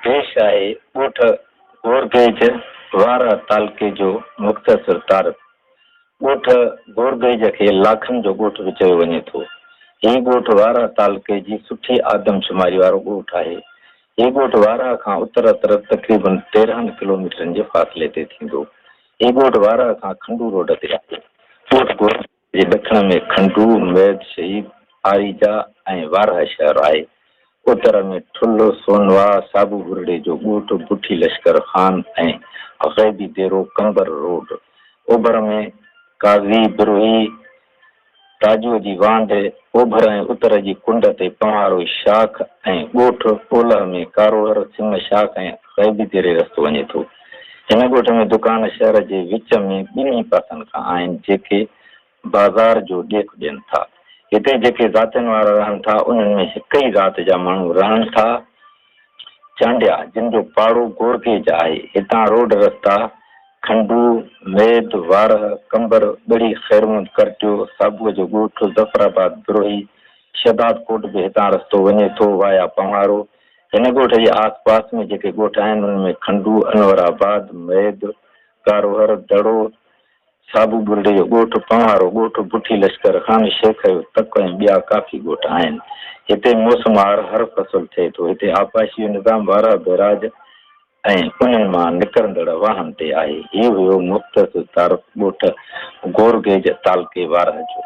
پيش آهي ڳوٺ گورگيج وارهه تعلقي جو مختصر تعارف. ڳوٺ گورگيج کي لاکن جو ڳوٺ به چيو وڃي ٿو. هي ڳوٺ وارهه تعلقي جي سٺي آدمشماري وارو ڳوٺ آهي. هي ڳوٺ وارهه کان اتر طرف تقريبن 13 ڪلوميٽرن جي فاصلي تي ٿيندو. هي ڳوٺ وارهه کان کنڊو روڊ تي آهي. ڳوٺ گورگيج جي ڏکڻ ۾ کنڊو، ميد شهيد، آريجا ۽ وارهه شهر آهي. اتر ۾ ٺلهه، سونواهه، صابو ٻرڙي جو ڳوٺ، بٺي لشڪر خان ۽ غيبي ديرو، قمبر روڊ. اوڀر ۾ قاضي، بروهي، تاجوء جي وانڍ، اوڀر ۽ اتر جي ڪنڊ تي پنهوارو شاخ ۽ ڳوٺ، اولهه ۾ ڪاروهر، سم شاخ ۽ غيبي ديري رستو وڃي ٿو. هن ڳوٺ ۾ دڪان شهر جي وچ ۾ ٻنهي پاسن کان آهن، جيڪي بازار جو ڏيک ڏين ٿا. هتي جيڪي ذاتين وارا رهن ٿا، انهن ۾ هڪ ئي ذات جا ماڻهو رهن ٿا، چانڊيا، جن جو پاڙو گورگيج آهي. هتان روڊ رستا کنڊو، ميد، وارهه، قمبر، ڳڙهي خيرمحمد ڪرٽيو، صابوء جو ڳوٺ، ظفر آباد بروهي، شهداد ڪوٽ به هتان رستو وڃي ٿو، وايا پنهوارو. هن ڳوٺ جي آس پاس ۾ جيڪي ڳوٺ آهن، انهن ۾ کنڊو، انور آباد، ميد، ڪاروهر، دڙو، صابو ٻرڙي جو ڳوٺ، پنهوارو ڳوٺ، بٺي لشڪر خان، شيخ جو تڪ ۽ ٻيا ڪافي ڳوٺ آهن. هتي موسموار هر فصل ٿئي ٿو. هتي آبپاشي جو نظام وارهه بئراج ۽ انهن مان نڪرندڙ واهن تي آهي. هي هيو مختصر تعارف ڳوٺ گورگيج تعلقي وارهه جو.